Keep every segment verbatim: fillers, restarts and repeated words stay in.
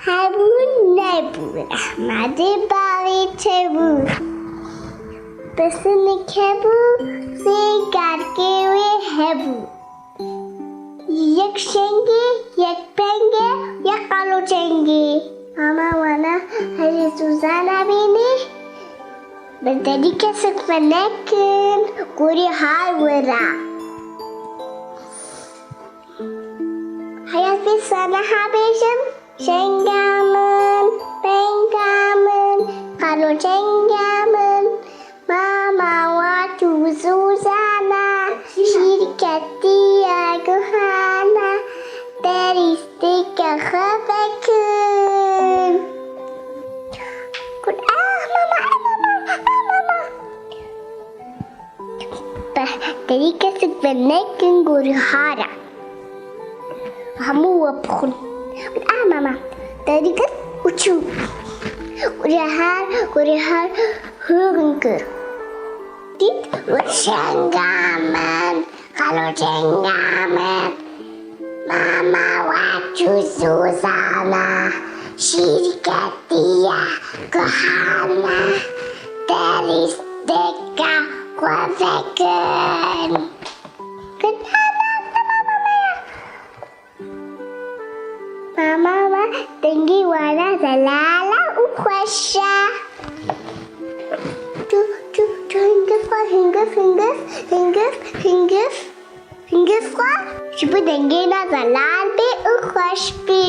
Hebû nebû, rehmetê bavê çêbû. Pisinik hebû, sê kerkê wê hebû. Yek şengê, yek pengê, yek qaloçengê. Mama wana herî Suzana bînî. Bi derî kesik fenekin, gorî har wira. Heya vê sene ha bêjim, şenga min, penga min, qaloçenga min. Mama wa tu Suzana, şîrketiya guhana, derîsteke xwe vekin. Got, "Ah, mama, ah, mama, ah, mama." Beh, derî kesik ve nekin gorî hara. Hemû we bixwin. Ah, mama, derî kir û çû. Gorî har, gorî har, hûn kir. Dît, got, "Şenga min, qaloçenga min." Mama we çû Suzana, şîrketiya guhana, derîsteke xwe vekin. Got, "Ana, tamam, mama ya." Mama me dengê wana zelal e û xweş e. Tu, tu, tu hingif xwe, hingif, hingif, hingif, hingif. Hingif xwe ji bo dengê ne zelal bê û xweş bê.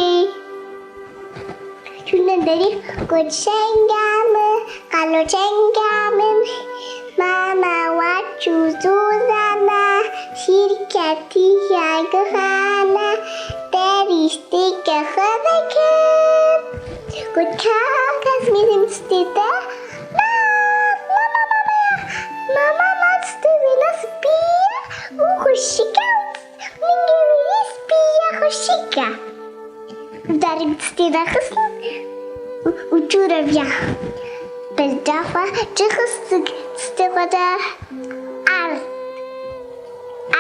Çûne derî, got, "Şenga min, qaloçenga min." Mama we çû Suzana, şîrketiya guhana, derîsteke xwe vekin. Got, "Ka kes mîzim stê te?" "Na, na, mama me ya. Mama me stê wî ne spî ye û xweşik e." Min gevî spî ya xweşik e. Darî stê de xistin û çû reviya. Pelda xwe çi xistik stê xwe de erd.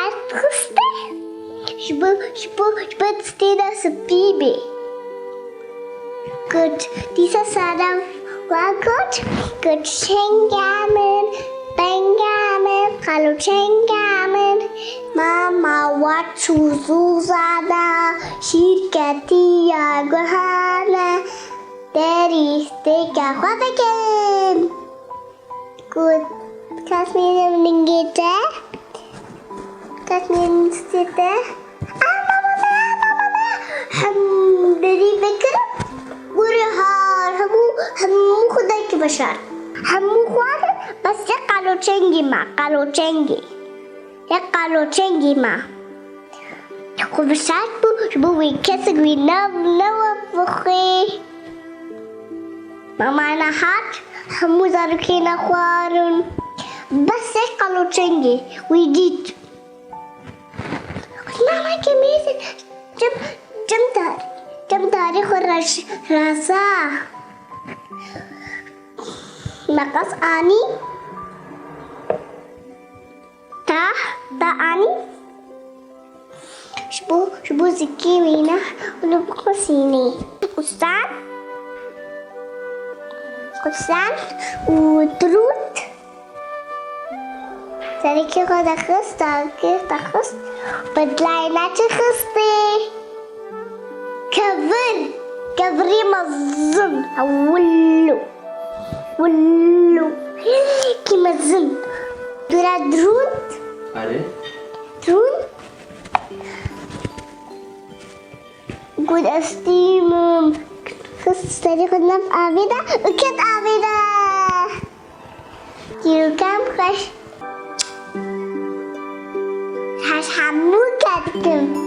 Erd xiste. Ji bo, ji bo, ji bo stê de spî bê. Got, dîsa sara wa got, got, "Şenga min, penga min, qaloçenga min." Mama wa çû Suzana, şîrketiya guhana, derîsteke xwe vekin. Got, "Kes mîzim lingê te, kes mîzim stê te." "Ah, mama me, ah, mama me." Hem derî vekir, gorî har, hemû, hemû xwe derkeve şar. Hemû xwarin, bes yek qaloçengî ma, qaloçengî. Yek qaloçengî ma. Xwe bi şart bû, ji bo wê kesek wî nav, newe bixwe. Mama nehat, hemû zarokên xwarin. Bes yek qaloçengî wî dît. Mama ke mêze, çim, çim dar, çim darê xwe reş, rasa. Meqas anî. Ta, ta anî. Ji bo, ji bo zikê wî ne û li biqusînê. Qusan, qusan û dirût. Serê kê xwe dexist, dagir dexist. Bedlayê ne çi xistê? Kevir, kevirê mezin. Hewillo. Willo. Kî mezin. Dura dirût. Erê. Dirût. Got ez tînim. Xist serê xwe nav avê de û ket avê de. Dîroka min xweş. Her hemû ket dikim.